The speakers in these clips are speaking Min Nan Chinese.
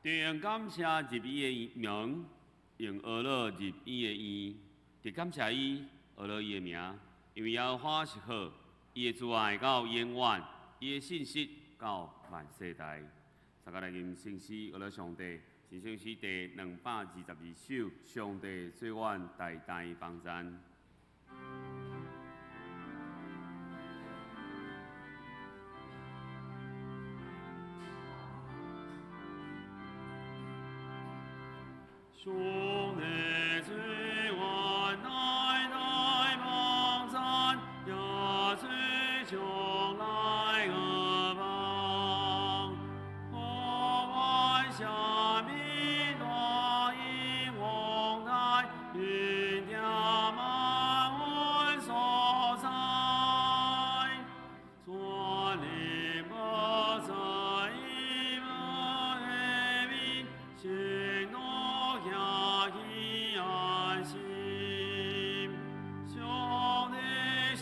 著用感謝入伊的門，用哀樂入伊的院，著感謝伊，呵咾伊的名，因為耶和華是好，伊的慈愛到永遠，伊的信實到萬世代。大家來吟聖詩，呵咾上帝，是聖詩第222首，上帝做阮大大幫贊。上帝做阮大大幫贊，也做將來的幫。予阮啥物大應宏大，雲頂萬雲所在，全能無在伊無下面，承諾行去安心。上帝身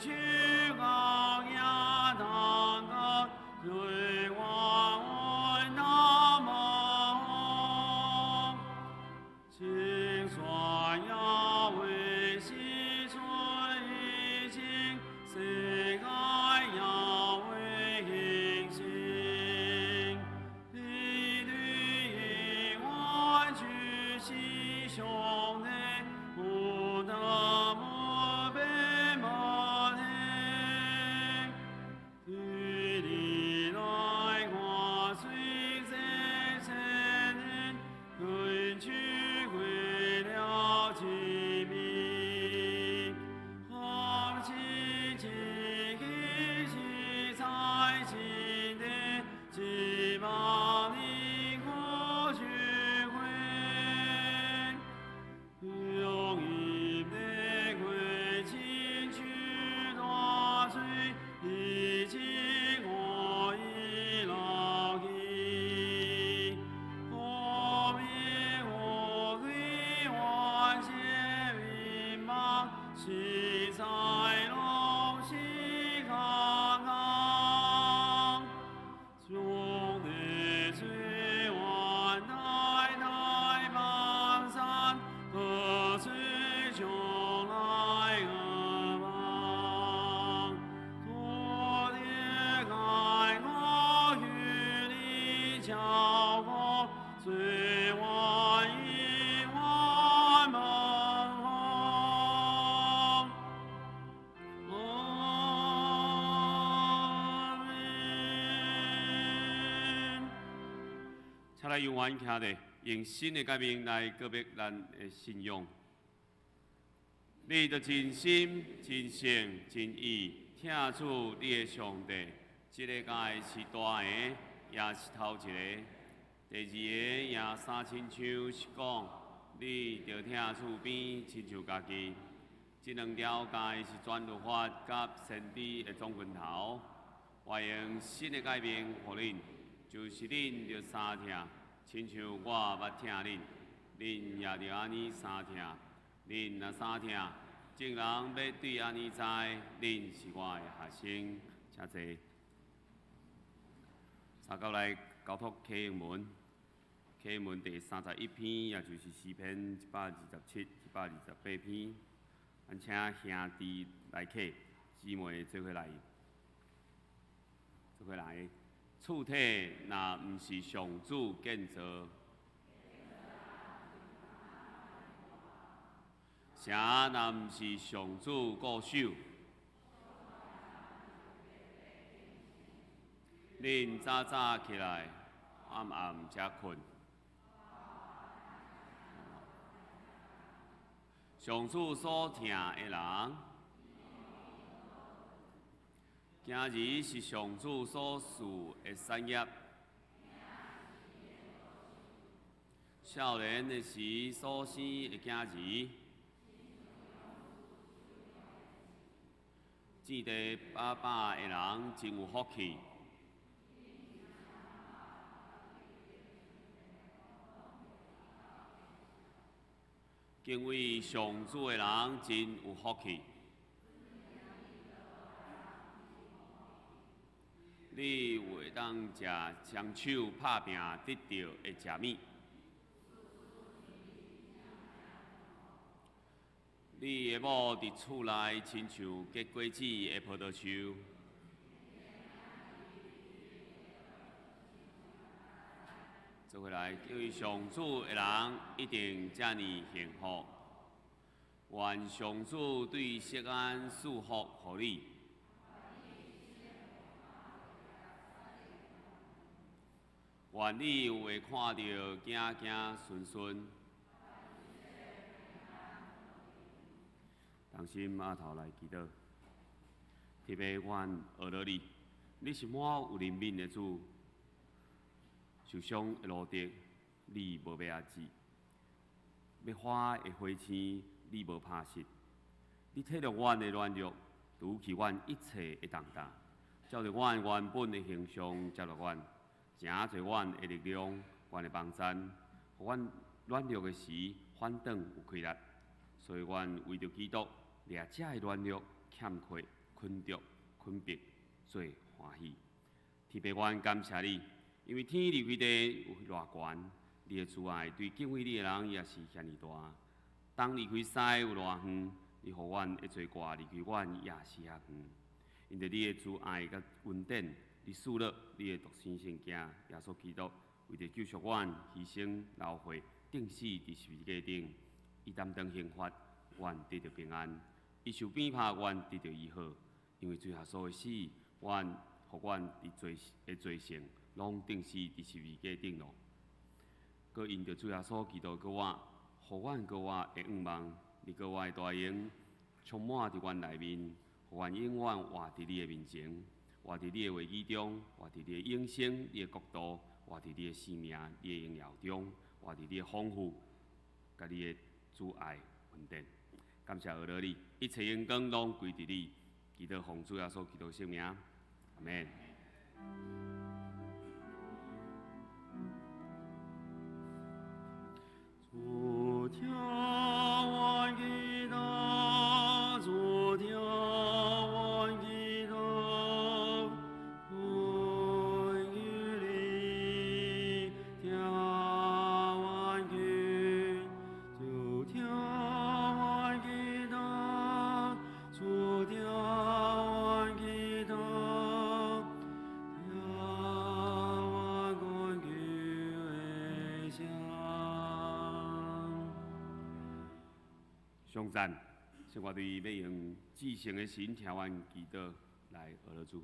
手高舉當高，做阮穩當望。請宣耶和時出以前，世界猶未形成。你對永遠就是上帝，有得無變無停。對你來看雖這千年，遠去過了一暝。好似一日是在心底，1萬年過一回。用飲的過親像大水，已經我已老去。我命我歸萬千民邦，實在攏是空空。上帝做阮大大幫贊，閣做將來的幫。多的愛我與你交過，做阮永遠門戶。阿們。請來永遠徛咧，用新的誡命來告別咱的信仰。你著盡心、盡性、盡意，疼主你的上帝。這個誡是大个，也是頭一个。第二個也相親像是講，你著疼厝邊親像家己。這兩條誡是全律法佮先知的總拳頭。我用新的誡命予恁，就是恁著相疼，親像我捌疼恁，恁也著按呢相疼。恁若相疼，眾人欲對按呢知，恁是我的學生。請坐。三九來交託啟英文，啟英文第31篇，也就是詩篇127、128篇。咱請兄弟來啟，姊妹做伙來，做伙來。厝體若毋是上主建造，城若毋是上主固守，恁早早起來，暗暗才睏。上主所疼的人，囝兒是上主所賜的產業。少年的時所生的囝兒，墊地飽飽的人真有福氣。敬畏上主的人真有福氣。你會當當食雙手拍拚得著的食物。你的某佇厝內，親像結果子的葡萄樹。做伙來，敬畏上主的人一定遮爾幸福。願上主對錫安賜福予你。願你有會看著囝囝孫孫。同心阿頭來祈禱，天父，阮阿羅你，你是滿有憐憫的主，受傷的蘆竹，你無欲遏止；欲花的火星，你無拍熄。你體諒阮的軟弱，除去阮一切的重擔，照著阮原本的形象接納阮，成就阮的力量，阮的幫贊，予阮軟弱的時反轉有氣力。所以，阮為著基督，掠這的軟弱、欠缺、困著、困迫，做歡喜。天父，阮感謝你，因為天離開地有偌懸，你的慈愛對敬畏你的人也是遐爾大。東離開西有偌遠，你予阮的罪過離開阮也是遐遠。因著你的慈愛佮恩典，你賜予你的獨生聖子耶穌基督，為著救贖阮，犧牲流血，釘死佇十字架頂，伊擔當刑罰，阮得著平安；伊受鞭拍，阮得著醫好。因為主耶穌的死，阮予阮佇罪的罪性，攏釘死佇十字架頂咯。閣因著主耶穌基督閣我，予阮閣我的願望，你閣我的大能，充滿佇阮內面，予阮永遠活佇你的面前，活佇你的話語中，活佇你的永生、你的國度，活佇你的生命、你的榮耀中，活佇你的豐富，佮你的慈愛恩典。感謝阿羅你，一切榮光攏歸佇你，祈禱奉主耶穌基督聖名，阿們。主聽阮祈禱，主聽阮祈禱，懇求你聽阮祈，主聽阮祈禱，主聽阮祈禱，聽阮懇求的聲。頌讚，生活隊欲用至聖的神聽阮祈禱來阿羅主。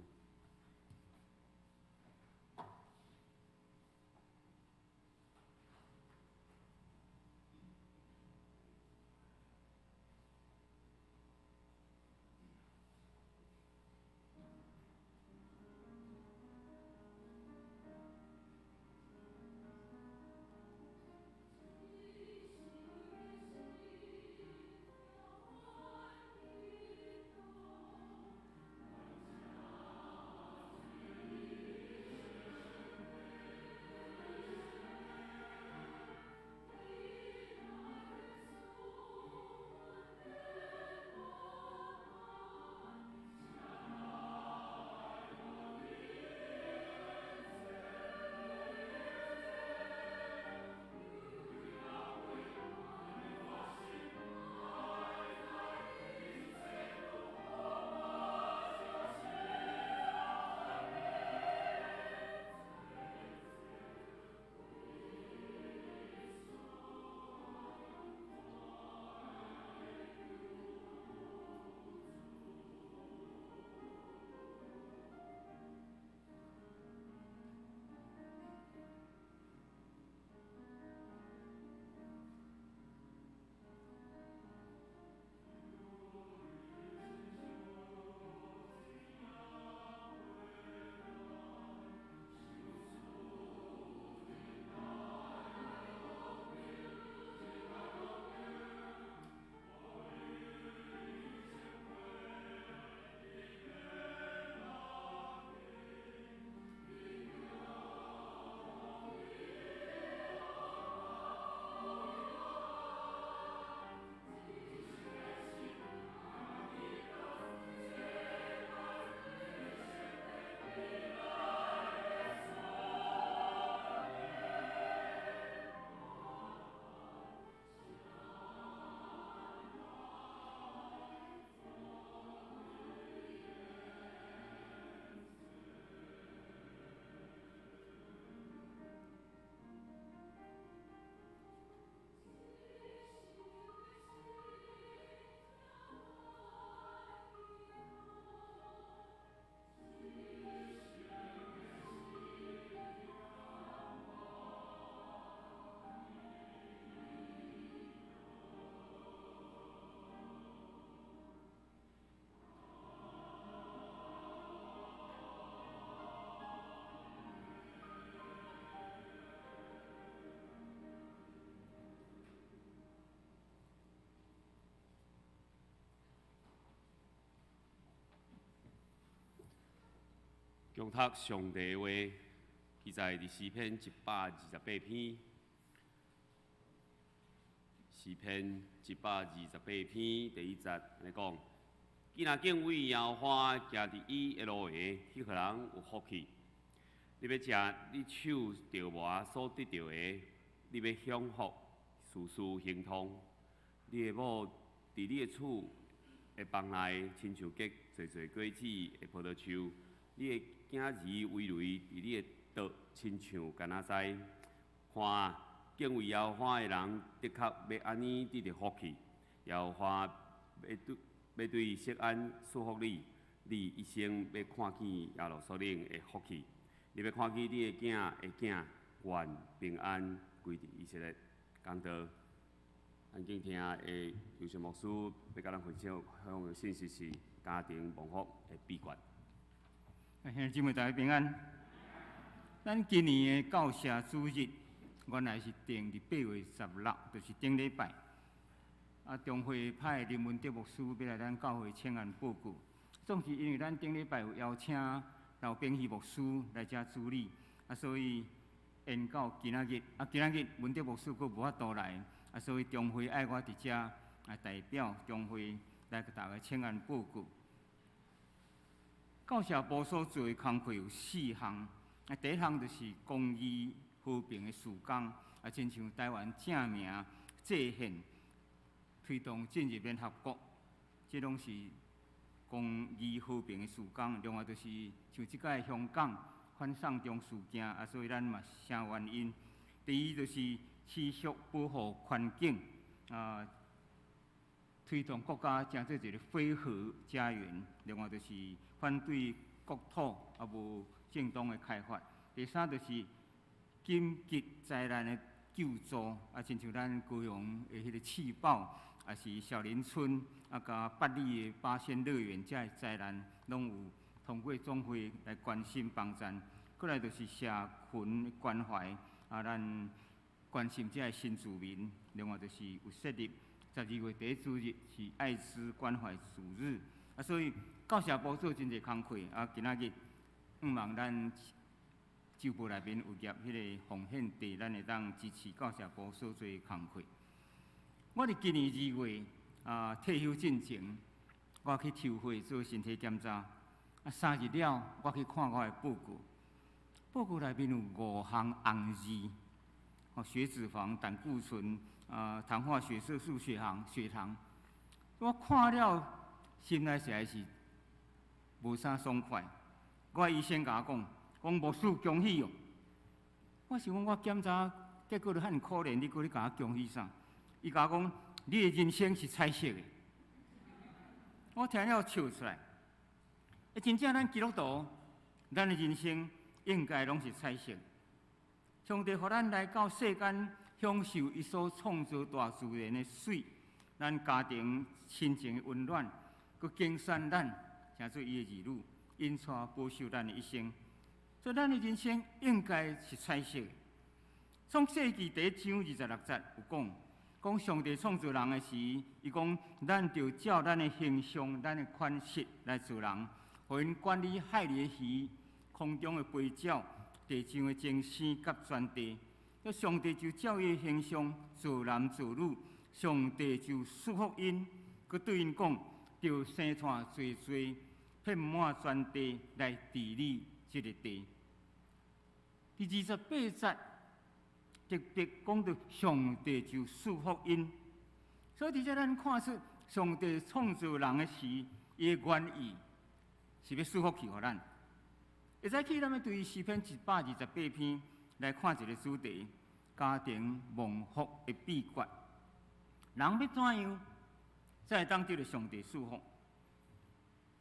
恭讀上帝話，記載佇詩篇128篇。詩篇一百二十八篇第一節來講：既若敬畏耶和華，行佇伊的路的，彼號人有福氣。你欲食你手著磨所得著的，你欲享福，事事亨通。你的某佇你的厝的房內，親像結濟濟果子的葡萄樹；你的囝兒葳蘆佇你的桌，親像柑仔栽。看啊，敬畏耶和華的人，的確欲按呢得著福氣。耶和華欲對錫安賜福你，你一生欲看見耶路撒冷的福氣。你欲看見你的囝的囝，願平安歸佇以色列。講道，咱敬聽的劉秀牧師欲佮咱分享的信息是家庭蒙福的秘訣。兄弟姊妹大家平安。咱今年的教社主日原來是定佇8月16，就是頂禮拜。啊，中會派林文德牧師欲來咱教會請安報告。總是因為咱頂禮拜有邀請劉炳熙牧師來遮主禮，啊，所以延到今仔日。啊，今仔日文德牧師閣無法度來，啊，所以中會愛我佇遮啊代表中會來共大家請安報告。教社部所做的工課有四項，啊，第一項就是公義和平的事工，啊，親像台灣正名制憲，推動進入聯合國，這攏是公義和平的事工。另外就是像這擺香港反送中事件，啊，所以咱嘛聲援𪜶。第二就是持續保護環境，啊，推動國家成做一個非核家園。另外就是反對國土啊無正當的開發。第三就是緊急災難的救助，啊，親像咱高雄的彼個氣爆，抑是小林村，啊，佮八里的八仙樂園，這个災難攏有通過總會來關心幫贊。過來就是社群關懷，啊，咱關心這个新住民。另外就是有設立12月第一主日是愛滋關懷主日，啊，所以教社部做真濟工課，啊，今仔日向望咱周報內面有頁彼个奉獻地，咱會當支持教社部所做的工課。我佇今年2月啊退休進前，我去抽血做身體檢查，啊3日了，我去看我的報告，報告內面有五項紅字，哦，血脂肪、膽固醇、啊糖化血色素、血糖、血糖，我看了心內實在是無啥爽快。我醫生共我講，講牧師恭喜哦。我想講我檢查結果都遐爾可憐，你閣咧共我恭喜啥？伊共我講，你的人生是彩色的。我聽了笑出來。欸，真正咱基督徒，咱的人生應該攏是彩色。上帝予咱來到世間，享受伊所創造大自然的媠，咱家庭親情的溫暖，閣揀選咱成做伊的兒女，引帶保守咱的一生。所以，咱的人生應該是彩色的。創世記第一章26節有講，講上帝創造人的時，伊講咱著照咱的形象、咱的款式來造人，予𪜶管理海裡的魚、空中的飛鳥、地上的眾生佮全地。這上帝就照伊的形象造男造女，上帝就賜福𪜶，閣對𪜶講，著生湠濟濟，遍滿全地來治理這个地。第28節特別講到上帝就賜福𪜶，所以佇遮咱看出上帝創造人的時，伊的原意是欲賜福氣予咱。會使起，咱欲對詩篇128篇來看一个主題：家庭蒙福的秘訣。人欲怎樣，才會當得著上帝賜福？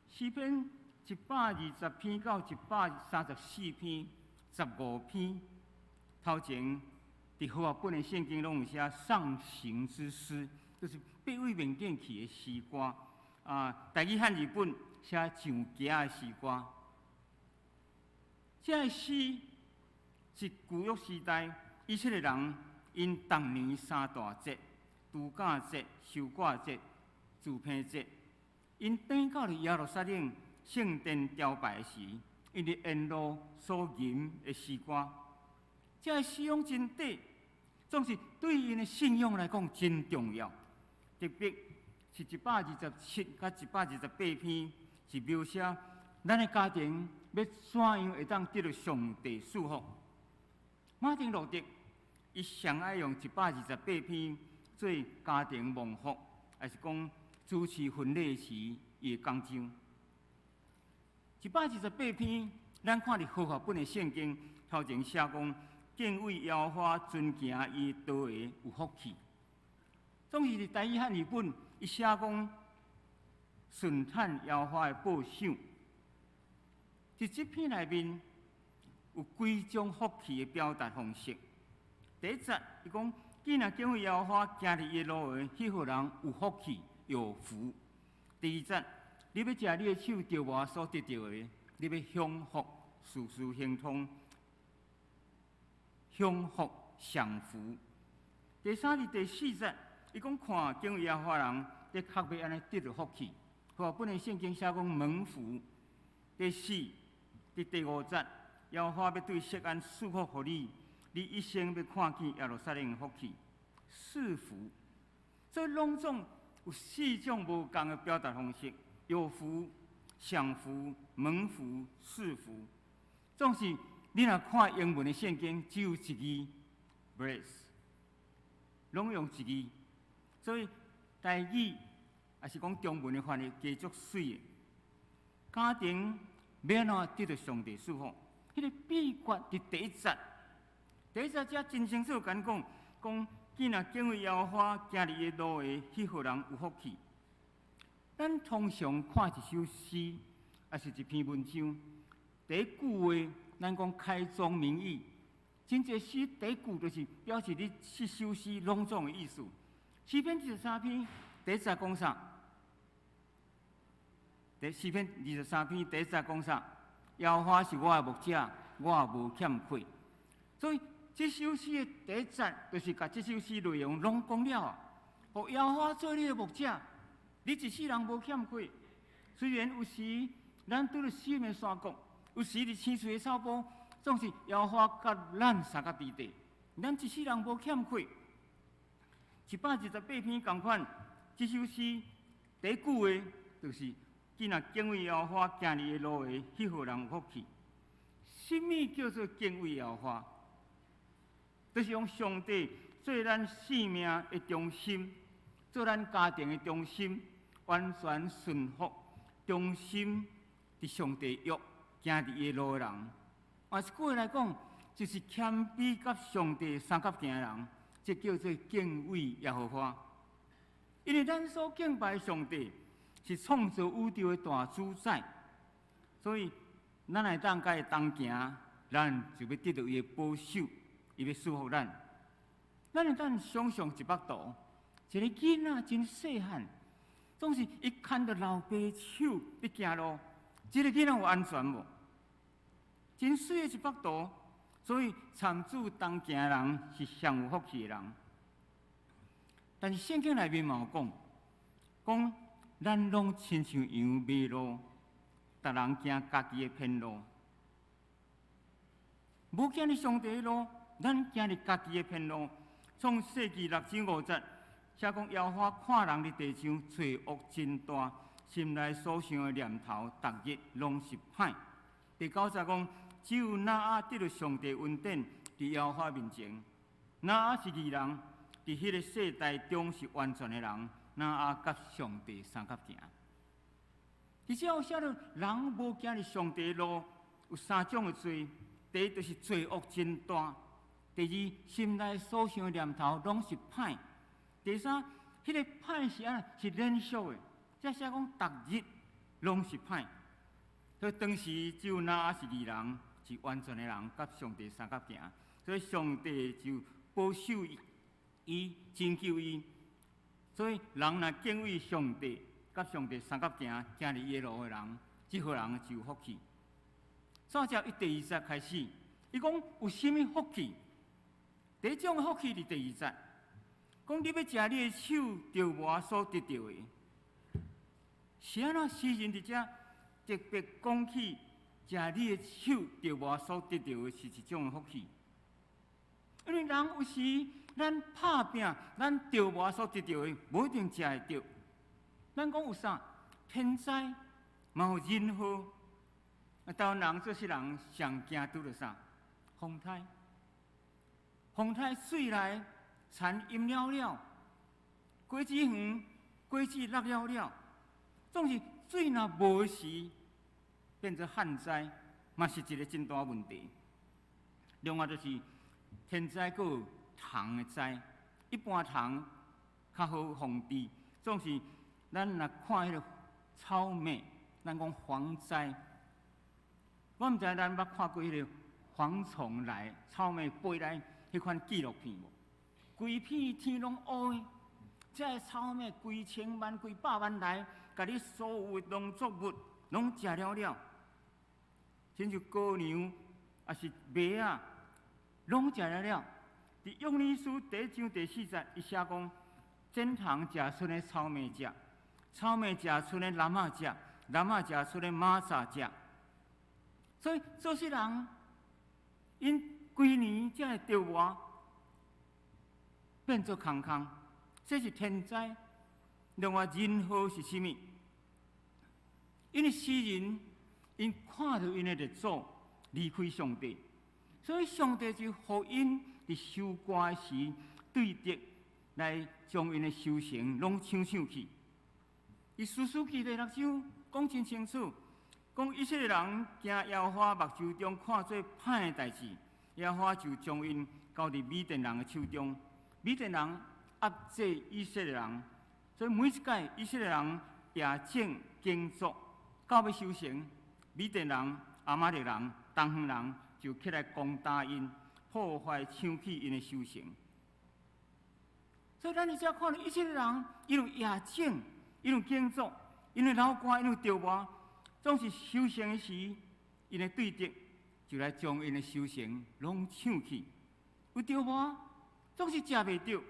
詩篇120篇到134篇，15篇，頭前佇和合本的聖經攏有寫上行之詩，就是爬位面頂去的詩歌。啊，台語漢字本寫上行的詩歌。這个詩是舊約時代以色列人𪜶逐年三大節：度假節、收割節、住棚節。𪜶轉到佇耶路撒冷聖殿朝拜時， 𪜶佇沿路所吟的詩歌。這个詩攏真短，總是對𪜶的信仰來講真重要。特別是127佮128篇，是描寫咱的家庭欲怎樣會當得著上帝賜福。馬丁路德伊上愛用一百二十八篇做家庭蒙福，抑是講主持婚禮時伊的講章。一百二十八篇，咱看佇和合本的聖經頭前寫講，敬畏耶和華，遵行伊道的有福氣。總是佇台語漢語本，伊寫講順趁耶和華的報賞。佇這篇內面有幾種福氣的表達方式。第一節，伊講，既若敬畏耶和華，行佇伊的路的，彼號人有福氣，有福。第二節，你欲食你的手著磨所得著的，你欲享福，事事亨通，享福享福。第三節、第四節，伊講看敬畏耶和華人，的確欲按呢得著福氣。和合本的聖經寫講蒙福。第四、佇第五節，耶和華欲對錫安賜福予你，你一生欲看見耶路撒冷的福氣，賜福。所以攏總有四種無仝的表達方式：有福、享福、蒙福、賜福。總是你若看英文的聖經，只有一字 bless，攏用一字。所以台語抑是講中文的翻譯，加足媠的。家庭欲按怎得著上帝賜福？彼個秘訣佇第一節，第一節遮真清楚共咱講，講既若敬畏耶和華，行佇伊的路的，彼號人有福氣。咱通常看一首詩，抑是一篇文章，第一句話，咱講開宗明義，真濟詩第一句就是表示你這首詩攏總的意思。詩篇二十三篇第一節講啥？第詩篇二十三篇第一節講啥？耶和華是我的牧者，我無欠缺。所以這首詩的第一節就是共這首詩內容攏講了啊。予耶和華做你的牧者，你一世人無欠缺。雖然有時咱拄佇死蔭山谷，有時佇青翠的草坡，總是耶和華佮咱相佮佇地，咱一世人無欠缺。128篇仝款，這首詩第一句話就是：既若敬畏耶和華，行佇伊的路的，彼號人有福氣。什物叫做敬畏耶和華？就是用上帝做咱生命的中心，做咱家庭的中心，完全順服、忠心佇上帝約，行佇伊的路的人。換一句話來講，就是謙卑佮上帝相佮行的人，這叫做敬畏耶和華。因為咱所敬拜的上帝是創造宇宙的大主宰，所以咱會當佮伊同行，咱就欲得著伊的保守，伊欲賜福咱。咱會當想象一幅圖，一個囡仔真細漢，總是伊牽著老爸手佇行路，這个囡仔有安全無？真媠的一幅圖，所以參主同行的人是上有福氣的人。但是聖經內面嘛有講，講咱攏親像羊迷路，逐人行家己的偏路，無行佇上帝的路，咱行佇家己的偏路。創世記六章五節，寫講耶和華看人佇地上罪惡真大，心內所想的念頭，逐日攏是歹。第九節講，只有挪亞得著上帝恩典，佇耶和華面前。挪亞是義人，佇彼个世代中是完全的人。挪亞佮上帝相佮行。佇遮有寫著，人無行佇上帝路，有三種的罪。第一就是罪惡真大；第二，心內所想的念頭攏是歹；第三，彼个歹是按怎？是連續的。這寫講，逐日攏是歹。所以當時只有挪亞是義人，是完全的人，佮上帝相佮行，所以上帝就保守伊，伊拯救伊。所以人若敬畏上帝，佮上帝相佮行，行佇伊的路的人，這號人就有福氣。煞接伊第二節開始，伊講有啥物福氣？第一種福氣佇第二節，講你欲食你的手著磨所得著的，是按怎詩人佇遮特別講起食你的手著磨所得著的是一種的福氣。因為人有時咱拍拚，咱著磨所得著的，無一定食會著。咱講有啥？天災，嘛有人禍。啊，台灣人做世人上驚拄著啥？風颱。風颱水來，田淹了了，果子園果子落了了，總是水若無時，變做旱災，嘛是一個真大問題。另外就是天災，閣有蟲的災。一般蟲較好防治，總是咱若看彼個草莓，咱講蝗災。我毋知咱捌看過彼個蝗蟲來草莓飛來彼款紀錄片無？規片天攏烏的，這个草莓幾千萬、幾百萬來，共你所有的農作物攏食了了，親像高粱，抑是麥仔，攏食了了。佇約尼書第一章第四節，伊寫講：剪蟲食蓀的草莓食，草莓食蓀的籃仔食，籃仔食蓀的馬扎食。所以做世人，𪜶規年才會著磨變做空空，這是天災。另外人禍是啥物？因為詩人𪜶看著𪜶的列祖離開上帝，所以上帝就予𪜶佇收割時對敵來將𪜶的收成攏搶搶去。佇士師記第六章講真清楚，講以色列人行耶和華目睭中看做歹的代誌，耶和華就將𪜶交佇米甸人的手中，米甸人壓制以色列人，所以每一屆以色列人夜種耕作到欲收成，米甸人、亞瑪力人、東方人就起來攻打𪜶，破壞搶去𪜶的收成。所以咱佇遮看著以色列人，𪜶有夜種，𪜶有耕作，𪜶有流汗，𪜶有著磨，總是收成時，𪜶的對敵就來將𪜶的收成攏搶去。有著磨，總是食袂著。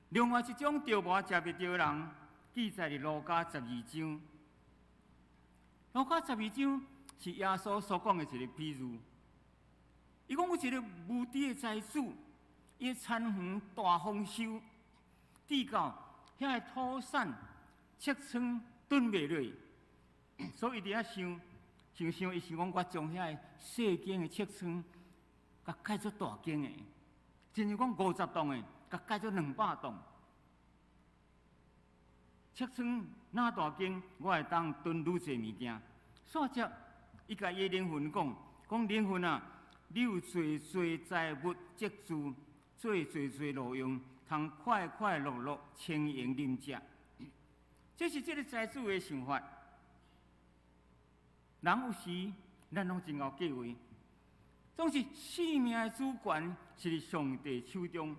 另外一種著磨食袂著的人，記載佇路加十二章。路加十二章是耶穌所講的一個比喻。伊講有一個無知的財主，伊的田園大豐收，直到遐個土產尺倉囤袂落，所以伊佇遐想，想想伊想講，我將遐個細間的尺倉，共改做大間的，親像講50棟的，共改做200棟。尺倉若大間，我會當囤愈濟物件。煞接，伊共伊的靈魂講，講靈魂啊，你有濟濟財物積聚，做濟濟路用，通快快樂樂、輕盈啉食。這是這个財主的想法。人有時，咱攏真𠢕計畫，總是生命的主權是佇上帝手中。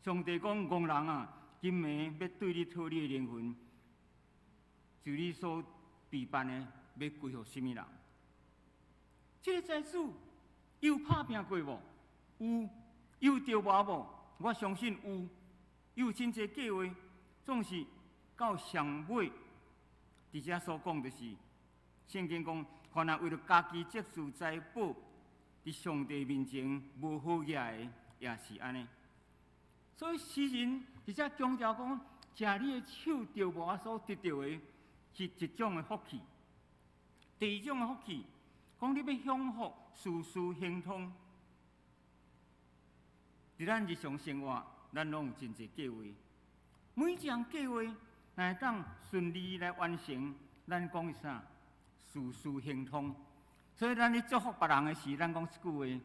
上帝講：戇人啊，今暝欲對你討你的靈魂，就你所備辦的，欲歸予啥物人？這个財主伊有拍拚過無？有，伊有著磨無？我相信有。伊有真濟計畫，總是到上尾，佇遮所講就是聖經講，凡若為著家己積聚財寶，佇上帝面前無好額的，也是按呢。所以詩人佇遮強調講，食你的手著磨所得著的，是一種的福氣。第二種的福氣，講你欲享福，事事亨通。佇咱日常生活，咱攏有真濟計畫，每一項計劃若會當順利來完成，咱講啥？事事亨通。所以咱咧祝福別人的時，咱講這句話，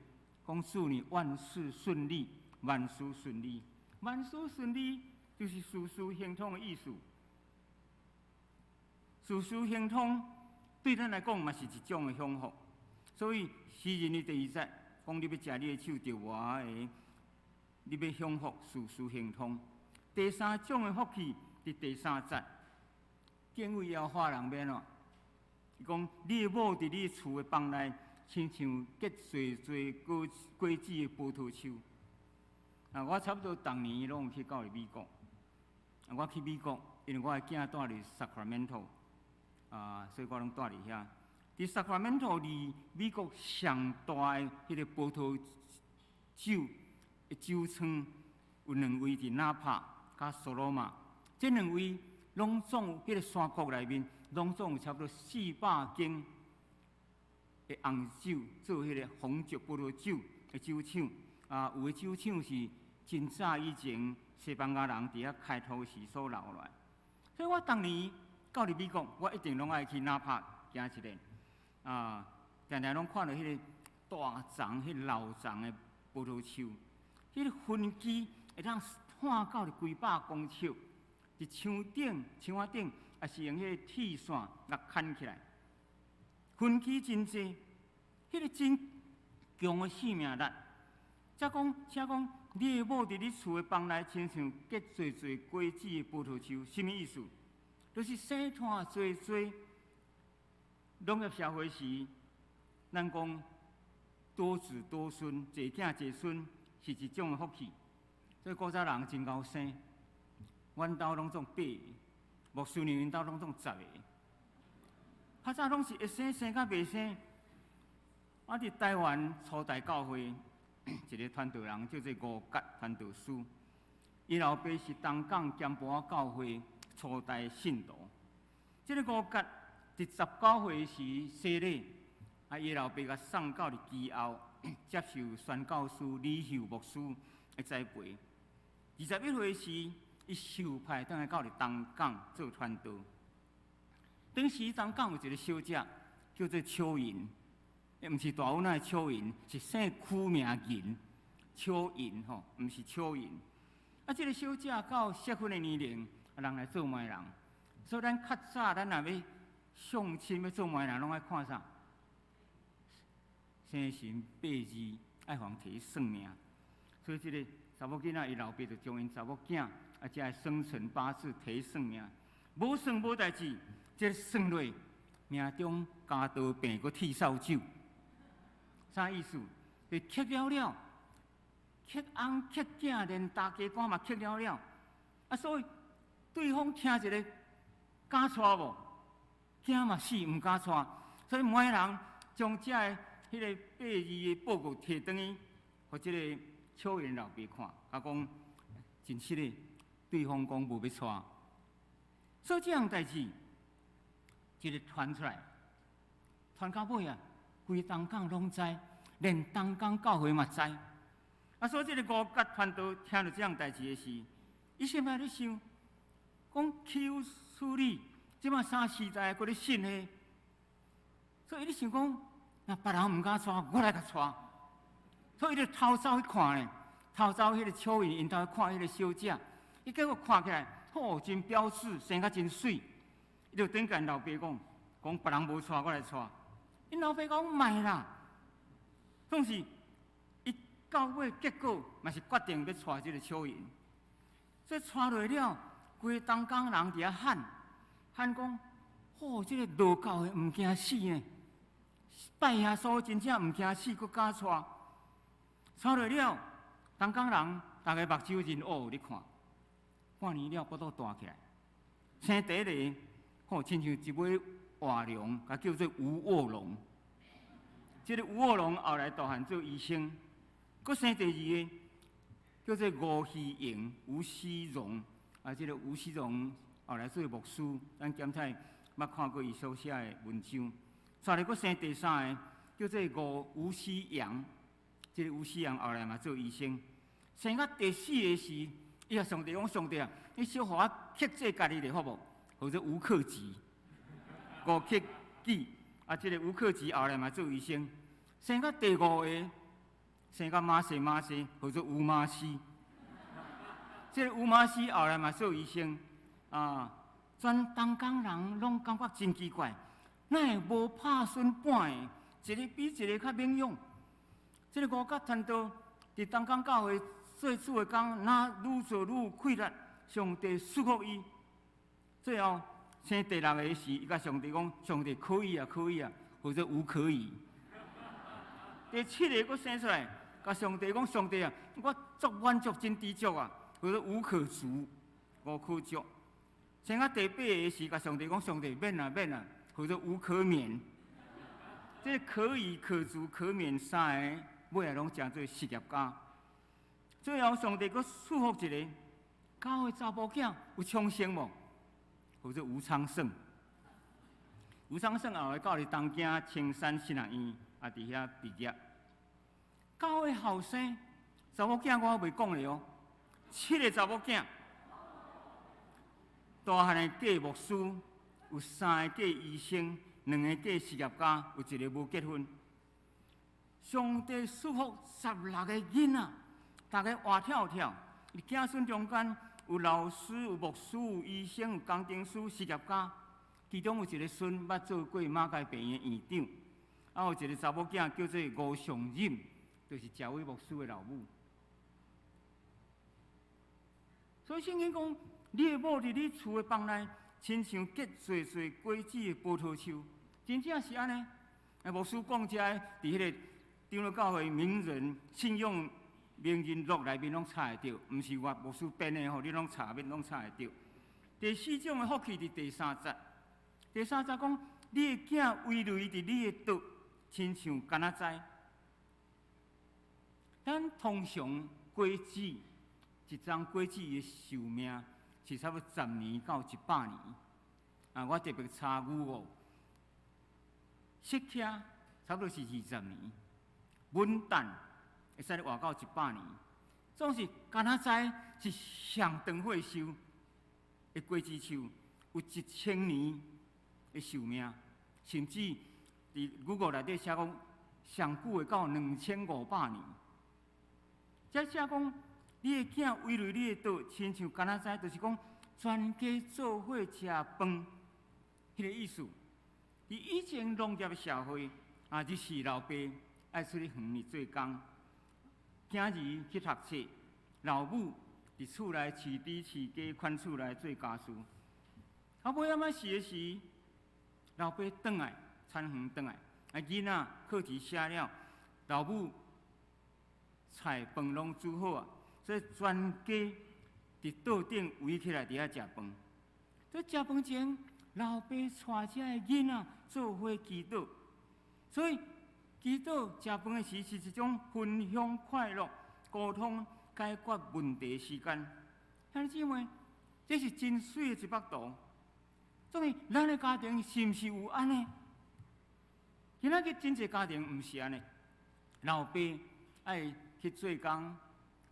講祝你萬事順利，萬事順利，萬事順利，就是事事亨通的意思。事事亨通對咱來講嘛是一種的享福。所以詩人的第二節講，你欲食你的手著磨的，你欲享福，事事亨通。第三種的福氣，佇第三節，敬畏耶和華人欲按怎？伊講你的某佇你厝的房內，親像結濟濟果果子的葡萄樹。啊，我差不多逐年攏有去到美國。啊，我去美國，因為我的囝蹛佇 Sacramento，啊，所以我攏蹛佇遐。佇佇薩克拉門托離美國上大的彼个葡萄酒的酒倉有兩位佇納帕佮索諾瑪，這兩位攏總彼个山谷內面，攏總有差不多400間的紅酒做彼个紅酒葡萄酒的酒廠。啊，有的酒廠是真早以前西班牙人佇遐開拓時所留落來。所以我當年到佇美國，我一定攏愛去納帕行一下。啊，定定攏看著彼个大叢、彼老叢的葡萄樹，彼个分枝會當看到佇幾百公尺，佇牆頂、牆仔頂，也是用彼個鐵線共牽起來。分枝真濟，彼个真強的生命力。才講，請講，你的某佇你厝的房內，親像結濟濟果子的葡萄樹，啥物意思？就是生湠濟濟。農業社會時，咱講多子多孫，濟囝濟孫是一種的福氣。所以古早人真𠢕生，阮兜攏總八个，牧師娘𪜶兜攏總10個。較早攏是會生生甲袂生。我佇台灣初代教會一个傳道人叫做吳覺傳道師，伊老爸是東港金埔仔教會初代信徒。這个吳覺佇19歲時洗禮，啊，伊老爸共送到佇基後接受宣教師李秀牧師的栽培。21歲時，伊受派轉來到佇東港做傳道。當時東港有一个小姐叫做邱銀，毋是大阮仔的邱銀，是姓區名銀，邱銀吼，毋是邱銀。啊，這个小姐到適婚的年齡，人來做媒人，所以咱較早咱若欲相親欲做媒人，攏愛看啥？生辰八字愛予人提算命，所以這个查某囡仔伊老爸就將𪜶查某囝啊，遮个生辰八字提算命，無算無代誌，這个算落命中家道病閣剃掃帚，啥意思？就克了了，克翁克囝，連大家官嘛克了了，啊，所以對方聽一个敢娶無？驚嘛死，毋敢娶，所以媒人將這个彼个八字的報告提轉去，予這个邱元老爸看，共講真實的，對方講無欲娶，所以這項代誌，這个傳出來，傳到尾啊，規東港攏知，連東港教會嘛知。啊，所以這个吳覺傳道聽著這項代誌的時，伊心內咧想，講豈有此理！這馬啥時代，閣咧信彼？所以伊咧想講，若別人毋敢娶，我來共娶。所以伊就偷走去看咧，偷走彼个邱銀𪜶兜去看彼个小姐，伊結果看起來，吼，真標緻，生甲真媠。伊就轉共𪜶老爸講，講別人無娶，我來娶。𪜶老爸講莫啦，總是伊到尾結果嘛是決定欲娶這个邱銀。所以娶落了，規東港人佇遐喊。喊講，吼，這个道教的毋驚死呢，拜耶穌真正毋驚死，閣敢娶，娶落了，東港人逐个目睭真烏咧看，半年了，腹肚大起來，生第一个，吼，親像一尾臥龍，共叫做吳臥龍。這个吳臥龍後來大漢做醫生，閣生第二个，叫做吳希榮、吳希榮，啊，這个吳希榮。後來做牧師，咱檢太捌看過伊所寫的文章。再來閣生第三个，叫做吳吳希陽，這个吳希陽後來嘛做醫生。生到第四个時，伊共上帝講：上帝啊，你小予我克制家己咧，好無？號做吳克己，吳克己。啊，這个吳克己後來嘛做醫生。生到第五个，生到馬西馬西，號做吳馬西。這个吳馬西後來嘛做醫生。啊！全東港人攏感覺真奇怪，哪會無拍孫半个，一个比一个較猛勇。這个吳覺傳道佇東港教會做主的工，若愈做愈氣力，上帝賜福伊。最後生第六个時，伊共上帝講：上帝可以啊，可以啊，號做吳可以。第七个閣生出來，共上帝講：上帝啊，我足滿足，真知足啊，號做吳可足，吳可足。生到第八个時，共上帝講：上帝免啊免啊，號做吳可免。這可以可足可免三个，尾仔攏成做實業家。最後上帝閣賜福一个，九个查埔囝有昌盛無？號做吳昌盛。吳昌盛後來到佇東京青山神學院，也佇遐畢業。九个後生查某囝我猶未講咧哦，七个查某囝，大漢的嫁牧師，有三个嫁醫生，兩个嫁實業家，有一个無結婚。上帝賜福16個囡仔，逐个活跳跳。子孫中間有老師、有牧師、有醫生、有工程師、實業家。其中有一个孫捌做過馬偕病院的院長，啊，有一个查某囝叫做吳尚任，就是賈偉牧師的老母。所以聖經講，你的某佇你厝的房內，親像結濟濟果子的葡萄樹，真正是按呢。啊，牧師講這个，佇彼个長老教會名人信用名人錄內面攏查會著，毋是我牧師編的吼，你攏查免攏查會著。第四種的福氣佇第三節。第三節講，你的囝違類佇你的桌，親像柑仔栽。咱通常果子一欉果子的壽命是差不多10年到100年。啊，我特別查 Google，釋迦差不多是20年，文旦會使活到100年。總是柑仔栽是上長歲壽的果子樹，有1000年的壽命，甚至佇 Google 內底寫講，上久會到2500年。這寫講，你的囝違類你的桌，親像柑仔栽，就是講全家做伙食飯，彼个意思。佇以前農業社會，啊，日時老爸愛出去園裡做工，囝兒去讀冊，老母佇厝內飼豬飼雞，看厝內做家事。啊，尾仔仔時的時，老爸轉來，田園轉來，啊，囡仔課題寫了，老母菜飯攏煮好啊，所以全家佇桌頂圍起來佇遐食飯。這食飯前，老爸帶這个囡仔做伙祈禱，所以祈禱食飯的時是一種分享快樂、溝通解決問題的時間。兄弟姊妹，這是真媠的一幅圖。所以，咱的家庭是毋是有按呢？今仔日真濟家庭毋是按呢。老爸愛去做工，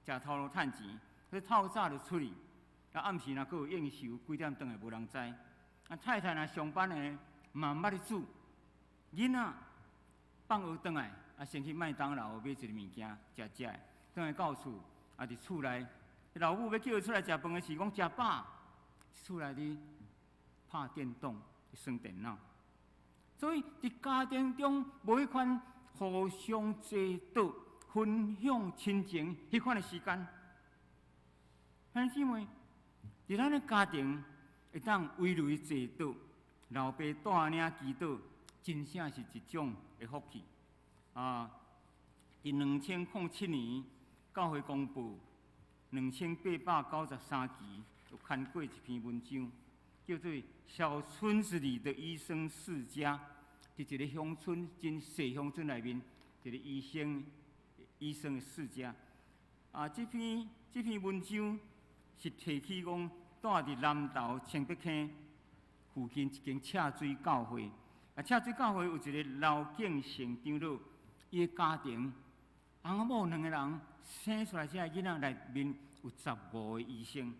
食頭路趁錢，彼透早就出去，啊暗時若閣有應酬，幾點轉來無人知。啊太太若上班的，嘛毋捌咧煮。囡仔放學轉來，啊先去麥當勞買一個物件食食的，轉來到厝，啊佇厝內，老母欲叫伊出來食飯的時，講食飽，厝內佇拍電動、耍電腦。所以佇家庭中無彼款互相坐桌、分享親情彼款的時間。兄弟姊妹，佇咱的家庭會當圍內坐桌，老爸帶領祈禱，真正是一種的福氣。啊！佇2007年，教會公布2893期，有刊過一篇文章，叫做《小村子裡的醫生世家》。佇一个鄉村，真細鄉村內面，一个醫生，醫生的世家。啊，這篇文章是提起講，住佇南投清北坑附近一間赤水教會。啊，赤水教會有一个劉敬成長老，伊的家庭，翁仔某兩个人生出來這个囡仔內面有15個醫生，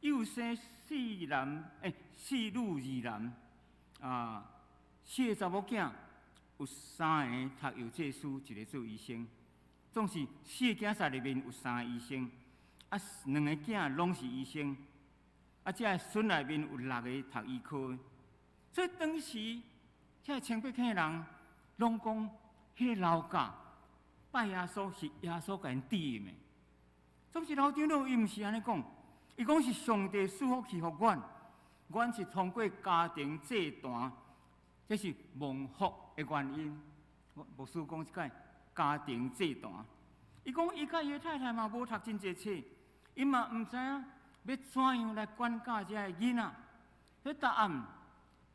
又生四男，欸，四女二男，啊，四个查某囝有三个讀藥劑師，一个做醫生，總是四个囝婿內面有三個醫生，啊，兩個囝攏是醫生，啊，這个孫內面有六个讀醫科的，所以當時這个清北坑的人攏講，彼个老教拜耶穌是耶穌共𪜶治的。總是老長老伊毋是按呢講，伊講是上帝賜福氣予阮，阮是通過家庭祭壇，這是蒙福的原因。牧師講這擺家庭祭壇，伊講伊佮伊的太太嘛無讀真濟冊，伊嘛毋知影欲怎樣來管教這个囡仔。彼逐暗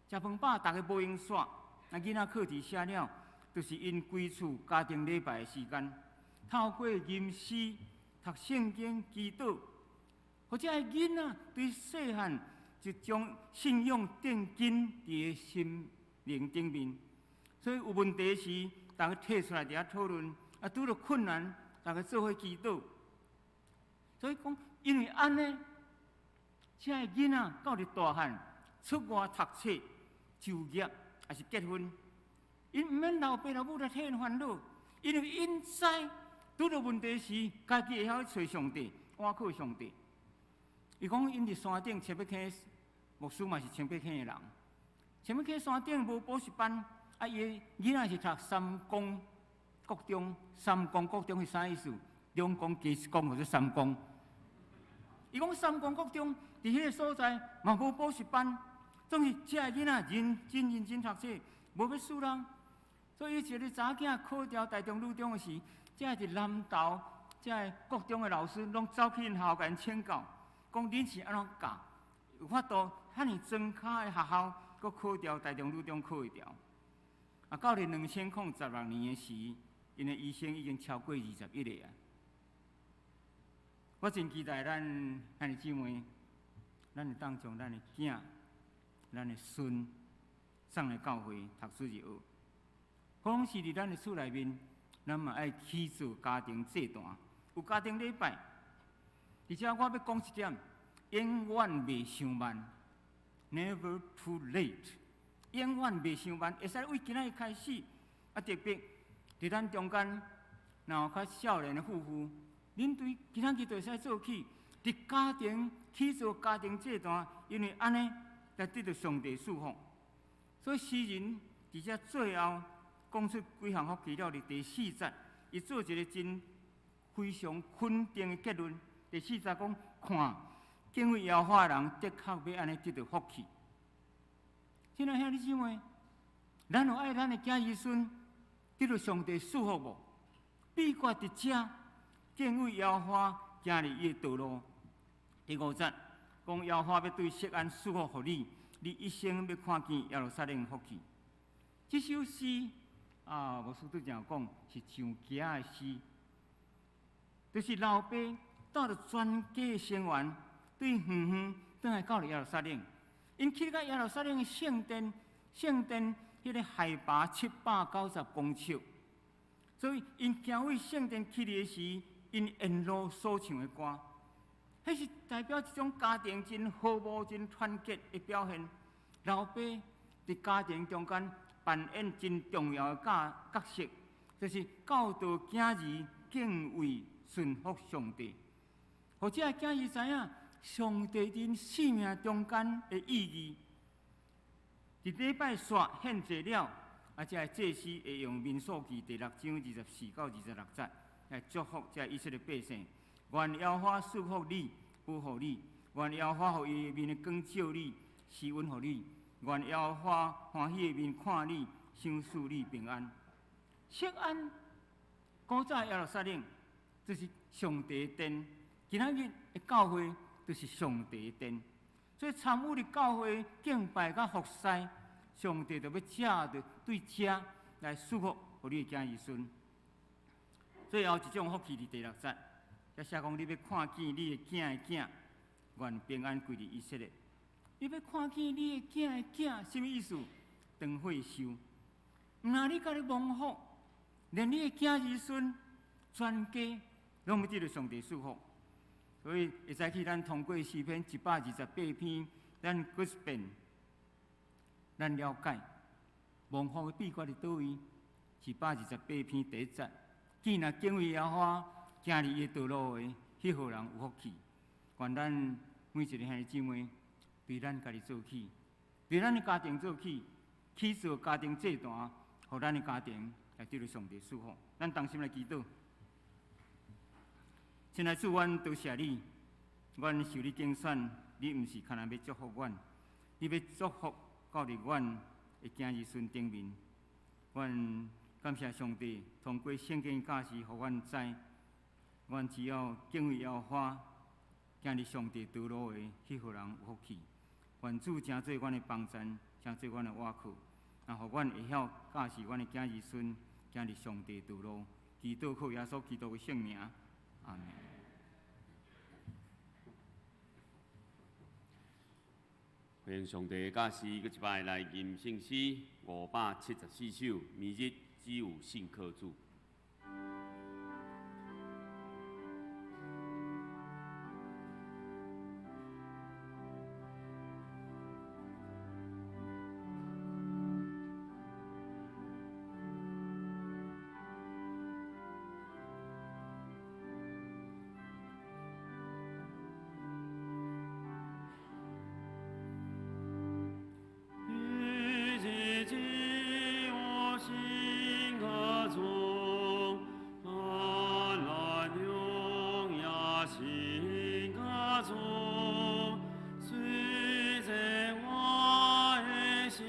食飯飽，逐个無閒煞，啊，囡仔課題寫了，就是𪜶歸厝家庭禮拜的時間，透過吟詩、讀聖經、祈禱，予這个囡仔對細漢就將信仰奠根佇心靈頂面。所以有問題時，逐家提出來佇遐討論；啊，拄著困難，逐家做伙祈禱。所以講，因為按呢，這个囡仔到佇大漢出外讀冊、就業，抑是結婚，𪜶毋免老爸老母來替𪜶煩惱，因為𪜶知拄著問題時，家己會曉去揣上帝，倚靠上帝。伊講𪜶佇山頂清北坑，牧師嘛是清北坑的人，清北坑山頂無補習班，啊，伊的囡仔是讀三公國中，三公國中是啥意思？兩公加一公，叫做三公。伊講三公國中佇彼个所在嘛無補習班，總是這个囡仔認真認真讀冊，無欲輸人。所以一个查某囝考著台中女中的時，這个佇南投，這个國中的老師攏走去𪜶學校共𪜶請教，講恁是按怎教，有法度遐爾莊跤的學校，閣考著台中女中考會著。啊，到了2016年的時，𪜶的醫生已經超過21個啊。我真期待咱兄弟姊妹，咱會當將咱的囝、咱的孫送來教會讀主日學。可能是佇咱的厝內面，咱嘛愛起做家庭祭壇，有家庭禮拜。而且我欲講一點，永遠袂傷慢，Never too late，永遠袂傷慢，會使為今仔日開始。啊，特別佇咱中間，若有較少年的夫婦，恁對今仔日就會使做起，佇家庭起做家庭祭壇，因為按呢來得著上帝祝福。所以詩人佇遮最後講出幾項福氣了，佇第四節，伊做一个真非常肯定的結論。第四節講，看敬畏耶和華的人，的確欲按呢得著福氣。親愛兄弟姊妹，咱有愛咱的囝兒孫得著上帝祝福無？秘訣佇遮，敬畏耶和華，行佇伊的道路。第五節講耶和華欲對錫安賜福予你，你一生欲看見耶路撒冷福氣。這首詩啊，牧師拄才講是上囝的詩，就是老爸帶著全家成員對遠遠轉來到耶路撒冷，𪜶去到耶路撒冷的聖殿，聖殿彼个海拔790公尺，所以𪜶行對聖殿去的時，𪜶沿路所唱的歌，彼是代表一種家庭真和睦、真團結的表現。老爸佇家庭中間扮演真重要的角色，就是教導囝兒敬畏、順服上帝。予這个囝兒知影上帝佇𪜶生命中間的意義。佇禮拜煞獻祭了，啊，這个祭司會用民數記第六章24到26節來祝福這以色列百姓。願耶和華賜福你，保護你；願耶和華予伊的面的光照你，施恩予你；願耶和華歡喜的面看你，賞賜你平安。錫安古早耶路撒冷，這是上帝的殿。今仔日的教會就是上帝的殿，所以參與佇教會敬拜佮服侍，上帝就欲藉著對遮來賜福予你的囝兒孫。最後一種福氣佇第六節，這寫講你欲看見你的囝的囝，願平安歸佇以色列。你欲看見你的囝的囝，啥物意思？長歲壽。毋但你家己蒙福，連你的囝兒孫全家攏欲得著上帝祝福。所以會使去咱通過詩篇128篇，咱閣一遍，咱了解蒙福的秘訣佇佗位？128篇第一節，見若敬畏耶和華，行佇伊的道路的，彼號人有福氣。願咱每一个兄弟姊妹，對咱家己做起，對咱的家庭做起，起做家庭祭壇，予咱的家庭來得著上帝祝福。咱同心來祈禱。親愛主，阮多謝你，阮受你揀選，你毋是干焦欲祝福阮，你欲祝福到佇阮的囝兒孫頂面。阮感謝上帝，通過聖經教示，予阮知，阮只要敬畏耶和華，行佇上帝道路的，彼號人有福氣。願主成做阮的幫贊，成做阮的倚靠。也予阮會曉教示阮的囝兒孫行佇上帝道路，祈禱靠耶穌基督的聖名，阿門。歡迎上帝教示，閣一擺來吟聖詩574首，明日只有信靠主。明日只有信靠主，安然榮耀信靠主，雖在我的心